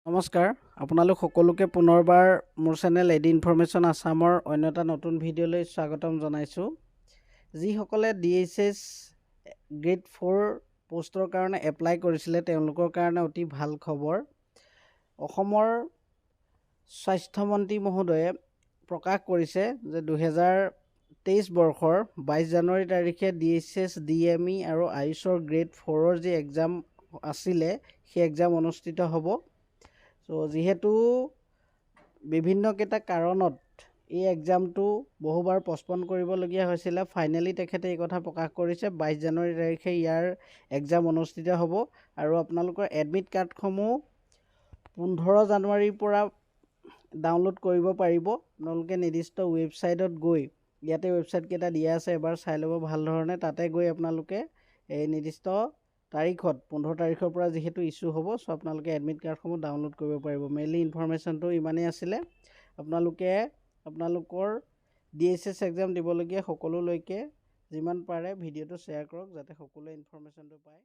নমস্কাৰ, আপোনালোক সকলোকে পুনৰবাৰ মোৰ চেনেল এডি ইনফৰমেশ্যন আছামৰ অন্য এটা নতুন ভিডিঅ'লৈ স্বাগতম জনাইছোঁ। যিসকলে ডিএইচএছ গ্ৰেড 4 পষ্টৰ কাৰণে এপ্লাই কৰিছিলে, তেওঁলোকৰ কাৰণে অতি ভাল খবৰ। অসমৰ স্বাস্থ্যমন্ত্ৰী মহোদয়ে প্ৰকাশ কৰিছে যে 2023 বৰ্ষৰ 22 জানুৱাৰী তাৰিখে ডিএইচএছ, ডিএমই আৰু আয়ুষৰ গ্ৰেড 4ৰ যি এক্সাম আছিলে, সেই এক্সাম অনুষ্ঠিত হ'ব। চ' যিহেতু বিভিন্নকেইটা কাৰণত এই এক্সামটো বহুবাৰ পষ্টপন কৰিবলগীয়া হৈছিলে, ফাইনেলি তেখেতে এই কথা প্ৰকাশ কৰিছে, 22 জানুৱাৰী তাৰিখে ইয়াৰ এক্সাম অনুষ্ঠিত হ'ব। আৰু আপোনালোকৰ এডমিট কাৰ্ডসমূহ 15 জানুৱাৰীৰ পৰা ডাউনলোড কৰিব পাৰিব। আপোনালোকে নিৰ্দিষ্ট ৱেবছাইটত গৈ, ইয়াতে ৱেবছাইটকেইটা দিয়া আছে, এবাৰ চাই ল'ব ভাল ধৰণে। তাতে গৈ আপোনালোকে এই নিৰ্দিষ্ট তাৰিখত, 15 তাৰিখৰ পৰা যিহেতু ইছ্যু হ'ব, চ' আপোনালোকে এডমিট কাৰ্ডসমূহ ডাউনলোড কৰিব পাৰিব। মেইনলি ইনফৰমেশ্যনটো ইমানেই আছিলে। আপোনালোকে আপোনালোকৰ ডিএইচএছ এক্সাম দিবলগীয়া সকলোলৈকে যিমান পাৰে ভিডিঅ'টো শ্বেয়াৰ কৰক, যাতে সকলোৱে ইনফৰমেশ্যনটো পায়।